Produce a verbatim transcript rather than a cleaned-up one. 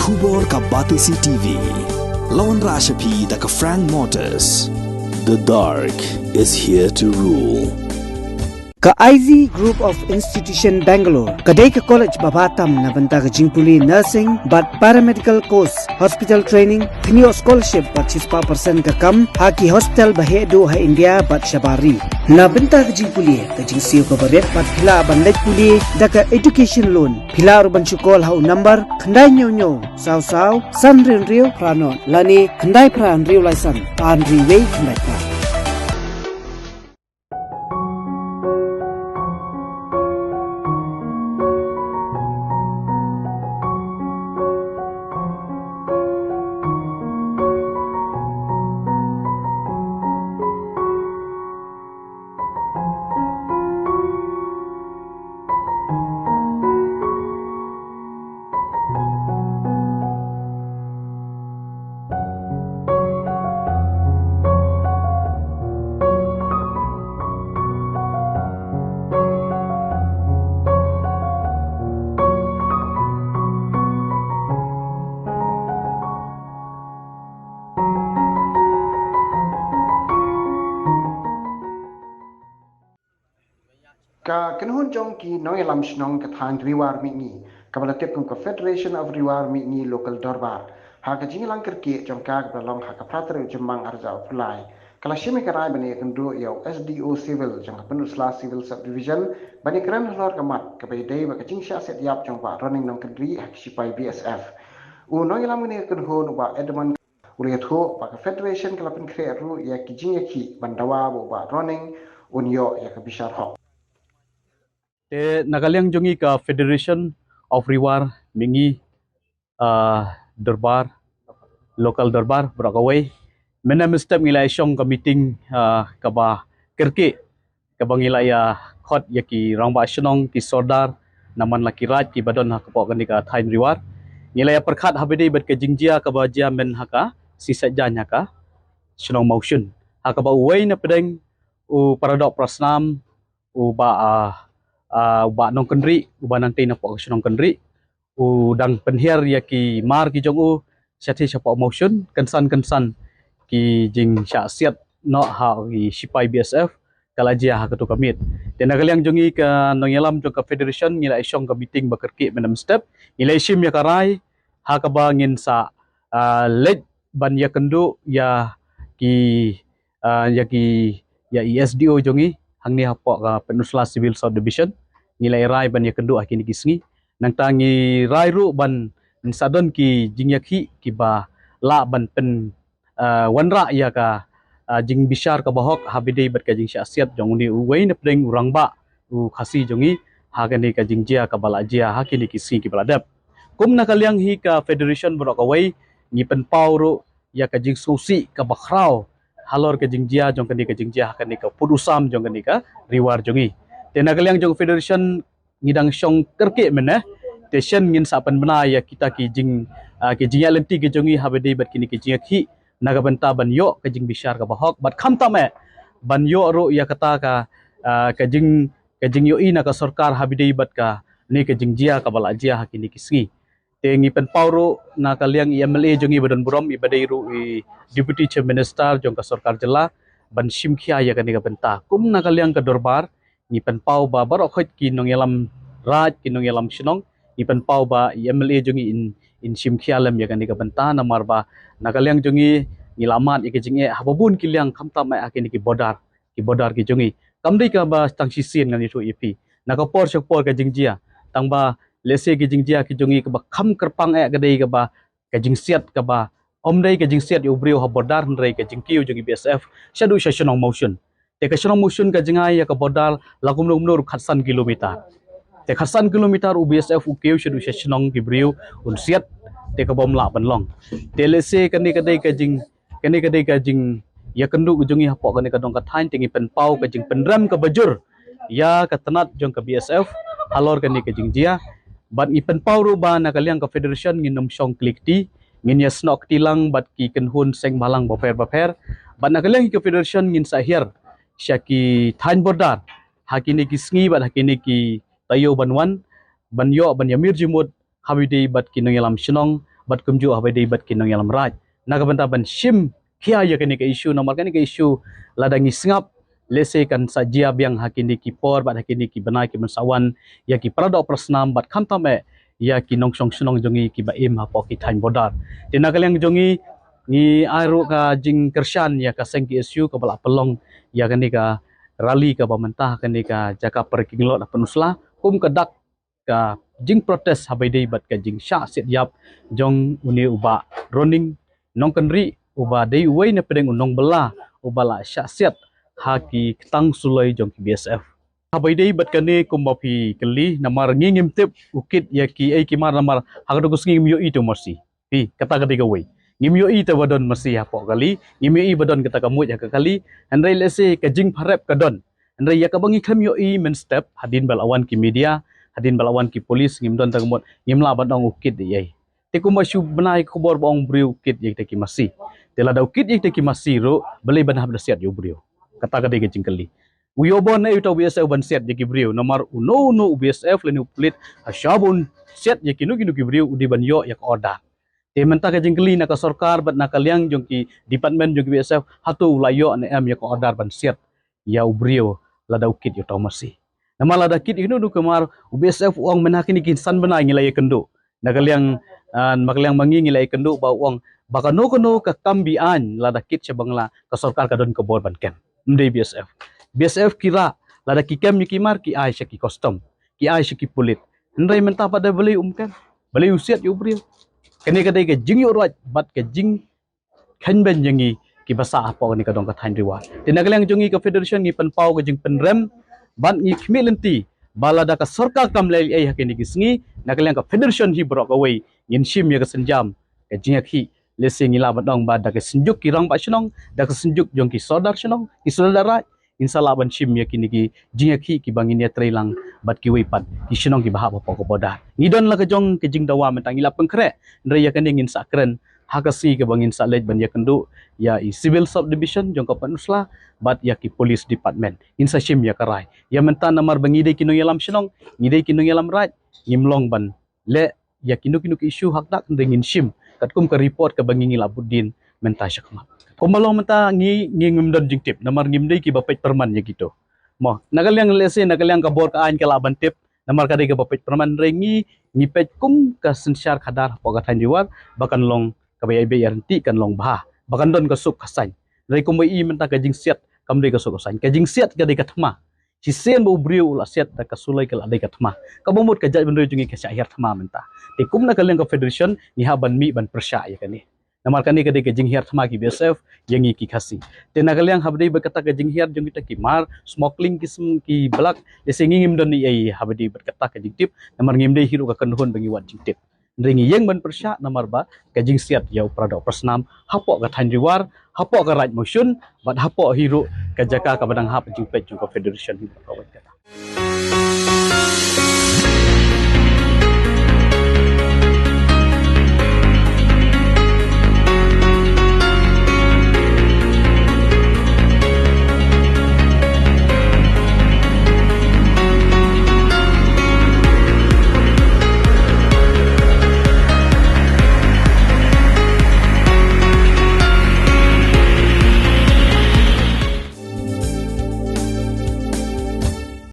Khubor ka Batesi T V. La wanrah sha phi da ka Frank Motors. The dark is here to rule. Ka I Z Group of Institution Bangalore ka dei ka college ba bha tam na bynta ka jingpule nursing bad paramedical course, hospital training, kynnoh scholarship bad shispah percent ka kam ha ki hospital ba heh duh ha India bad shabar ri. Na bynta ka jingpule, ka jingsiew kaba rit bad phi lah ban leit pule da ka education loan. Phi lah ruh ban shu call ha u number khyndai hynñiew hynñiew saw saw san hynriew hynriew phra nod lane khyndai phra hynriew lai san ar hynriew wei khyndai phra. Ka kynhun jong ki nongïalam shnong ka thaiñ Ri War Mihngi, kaba la tip kum ka Federation of Ri War Mihngi Local Dorbar, ha ka jingïalang kyrkieh jong ka kaba la long ha ka phra tarik u Jymmang arhajar arphew lai, ka la shim ïa ka rai ban ïakynduh ïa u S D O Civil jong ka Pynursla Civil Subdivision ban ïakren halor ka mat kaba ïadei bad ka jingshah siat ïap jong u Bah Ronning Nongkynrih ha ki shipai B S F. U nongïalam kane ka kynhun, u Bah Edmund, u la ïathuh ba ka Federation ka la pynkhreh ruh ïa ki jingïakhih ban dawa ba u Bah Ronning un ïoh ïa ka bishar hok. Te na ka liang jong ngi ka Federation of Ri War Mihngi, ah, Dorbar, Local Dorbar baroh kawei, mynne mynstep ngi la ïa shong ka meeting, ah, kaba kyrkieh, kaba ngi la ïa khot ïa ki rangbah shnong, ki sordar na man la ki raid kiba don ha kpoh kane ka thaiñ Ri War. Ngi la ïa pyrkhat haba ïadei bad ka jingjia kaba jia mynne ha ka sngi Saitjaiñ ha ka shnong Mawshun, ha kaba uwei na pdeng u paradoh parasnam, u Bah, ah, ah, u Bah Nongkynrih, uba nangtei na kpoh ka shnong Kynrih, u dang pynhiar ïa ki mar ki jong u shathie shapoh Mawshun, kynsan kynsan ki jingshah siat noh ha ki shipai B S F ka la jia ha katu ka miet. Te na ka liang jong ngi ka nongïalam jong ka Federation ngi la ïa shong ka meeting ba kyrkieh mynne mynstep, ngi la ïa shim ïa ka rai ha kaba ngin sa, ah, leit ban ïakynduh ïa ki, ah, ïa ki, ïa i S D O jong ngi hangne hapoh ka Pynursla Civil Subdivision. Ngi la ïa rai ban ïakynduh ha kine ki sngi. Nangta ngi rai ruh ban sa don ki jingïakhih kiba lah ban pyn, ah, wanrah ïa ka, ah, jingbishar kaba hok haba ïadei bad ka jingshah siat jong une uwei na pdeng u rangbah u Khasi jong ngi ha kane ka jingjia kaba la jia ha kine ki sngi kiba la dep. Kum na ka liang hi ka Federation baroh kawei, ngi pynpaw ruh ïa ka jingsngewsih kaba khraw halor ka jingjia jong kane ka jingjia ha kane ka pud u sam jong kane ka Ri War jong ngi. Te na ka liang jong Federation ngi dang shong kyrkieh mynne, te shen ngin sa pynbna ïa kita ki jing, ah, ki jingïaid lynti ki jong ngi haba ïadei bad kine ki jingïakhih na ka bynta ban ïoh ka jingbishar kaba hok bad khamtam eh ban ïoh ruh ïa kata ka, ah, ka jing, ka jingïohi na ka sorkar haba ïadei bad kane ka jingjia kaba la jia ha kine ki sngi. Te ngi pynpaw ruh na ka liang i M L A jong ngi ba don burom, iba dei ruh i Deputy Chief Minister jong ka sorkar jylla ban shim khia ïa kane ka bynta. Kum na ka liang ka dorbar, ngi pynpaw ba baroh khoit ki nongïalam raid, ki nongïalam shnong, ngi pynpaw ba i M L A jong ngi in, in shim khia lem ïa kane ka bynta, namar ba na ka liang jong ngi ngi la mad ïa ka jingeh haba bun ki liang, khamtam eh ha kine ki border, ki border ki jong ngi. Kam dei kaba tang shisien, ngan ïathuh ïa phi, na ka por sha ka por ka jingjia, tang ba lehse ki jingjia ki jong ngi kaba kham kyrpang eh ka dei kaba ka jingsiat kaba, ym dei ka jingsiat ïa u briew ha border, hynrei ka jingkiew jong i B S F shaduh sha shnong Mawshun. Te ka shnong Mawshun ka jngai ïa ka border la kumno kumno ruh khatsan kilometer. Te khatsan kilometer u B S F u kiew shaduh sha shnong ki briew un siat, te kaba ym lah ban long. Te lehse kane ka dei ka jing, kane ka dei ka jingïakynduh ka jong ngi hapoh kane ka dong ka thaiñ, te ngi pynpaw ka jingpynrem kaba jur ïa ka tnat jong ka B S F halor kane ka jingjia. Bad ngi pynpaw ruh ba na ka liang ka Federation ngin ym shong kli kti, ngin ïasnoh kti lang bad ki kynhun seng bhalang bapher bapher. Bad na ka liang ka Federation ngin sa hiar sha ki thaiñ border ha kine ki sngi bad ha kine ki taïew ban wan, ban ïoh ban ïamir jingmut haba ïadei bad ki nongïalam shnong bad kumjuh haba dei bad ki nongïalam raid. Na ka bynta ban shim khia ïa kane ka issue, namar kane ka issue lada ngi sngap, lehse kan sa jia biang ha kine ki por bad ha kine ki bnai ki ban sa wan, ïa ki paradoh parasnam bad khamtam eh ïa ki nongshong shnong jong ngi kiba im hapoh ki thaiñ border. Te na ka liang jong ngi, ngi ai ruh ka jingkyrshan ïa ka seng K S U kaba la pynlong ïa kane ka rally kaba mynta ha kane ka jaka Parking Lot ha Pynursla, kum ka dak ka jingprotest haba dei bad ka jingshah siat ïap jong une u Bah Roning Nongkynrih, uba dei uwei na pdeng u nongbylla uba la shah siat ha ki ktang suloi jong ki B S F. Haba dei bad kane kumba phi kylli, namar ngi ngim tip u kit ïa kiei ki mar, namar ha kato ka sngi ngim ïohi te u masi. Phi, kata ka dei kawei. Ngim ïohi te ba don masi hapoh kali, ngim ïohi ba don kata ka muid ha ka kali. Hynrei lehse ka jingpharep ka don. Hynrei ïa kaba ngi khlem ïohi mynstep, hadien ba la wan ki media, hadien ba la wan ki polis, ngim don tang mut, ngim lah ban ong u kit ïa ei. Te kumba shu bnai khubor ba ong briew u kit ïa kita ki masi. Te lada u kit ïa kita ki masi ruh, balei ban hap da siat ïa u briew? Kata ka dei ka jingkylli. U ïoh bor na ei uta u B S F ban siat ïa ki briew, namar uno uno u B S F lane u pulit, hasha ba un siat ïa kino kino ki briew u dei ban ïoh ïa ka order. Te mynta ka jingkylli na ka sorkar bad na ka liang jong ki department jong ki B S F, hato u la ïoh ne em ïa ka order ban siat ïa u briew lada u kit ïa uta u masi? Namar lada kit ïa kino kino ki mar, u B S F u ong mynta kine ki san bnai ngi la ïakynduh. Na ka liang, ah, na ka liang ma ngi ngi la ïakynduh ba u ong ba kano kano ka kam be-aiñ lada kit sha Bangla, ka sorkar ka don ka bor ban kem. Ym dei B S F. B S F ki rah, lada ki kem ïa ki mar ki ai sha ki custom, ki ai sha ki pulit. Hynrei mynta pat da balei um kem? Balei u siat ïa u briew? Kane ka dei ka jingïoh ruh bad ka jingkheiñ beiñ ïa ngi kiba sah hapoh kane ka dong ka thaiñ Ri War. Te na ka liang jong ngi ka federation ngi pynpaw ka jingpynrem bad ngi khmih lynti ba lada ka sorkar kam leh ei ha kine ki sngi, na ka liang ka federation hi baroh kawei ngin shim ïa ka sienjam ka jingïakhih. Lehse ngi lah ban ong ba da ka synjuk ki rangbah shnong, da ka synjuk jong ki sordar shnong, ki sordar raid, ngin sa lah ban shim ïa kine ki jingïakhih kiba ngin ïatreilang bad kiwei pat ki shnong kiba hap hapoh ka border. Ngi don la ka jong ka jingdawa mynta, ngi la pynkhreh, hynrei ïa kane ngin sa kren ha ka sngi kaba ngin sa leit ban ïakynduh ïa i civil sub division jong ka Pynursla bad ïa ki police department. Ngin sa shim ïa ka rai. Ïa mynta namar ba ngi dei ki nongïalam shnong, ngi dei ki nongïalam raid, ngim long ban leh ïa kino kino ki issue hakdak, hynrei ngin shim katkum ka report kaba ngi ngi la bud dien mynta shakhmat. Kumba long mynta ngi, ngi ngim don jingtip namar ngim dei kiba peit pyrman ïa kito. Mo, na ka liang lehse, na ka liang ka bor ka aiñ ka lah ban tip namar ka dei kaba peit pyrman, hynrei ngi, ngi peit kum ka synshar khadar hapoh ka thaiñ Ri War ba kan long kaba ïaibeh ïaryntih, kan long bha, ba kan don ka suk ka saiñ. Hynrei kumba i mynta ka jingsiat kam dei ka suk ka saiñ, ka jingsiat ka dei ka thma. Shisien ba u briew u la siat da ka suloi ka la dei ka thma. Kaba mut ka jaitbynriew jong ngi ka shah hiar thma mynta. Te kum na ka liang ka federation ngi hap ban mih ban pyrshah ïa kane. Namar kane ka dei ka jinghiar thma ki B S F ïa ngi ki Khasi. Te na ka liang haba dei bad kata ka jinghiar jong kita ki mar smuggling ki sm-, ki blak, lehse ngi ngim don ei ei haba dei bad kata ka jingtip, namar ngim dei hi ruh ka kynhun ba ngi wad jingtip. Hynrei ngi ïeng ban pyrshah namar ba ka jingsiat ïa u paradoh parasnam hapoh ka thaiñ Ri War, hapoh ka raid mawshun, bad hapoh hi ruh ka jaka kaba dang hap jingpeit jong ka federation hi baroh kawei kata.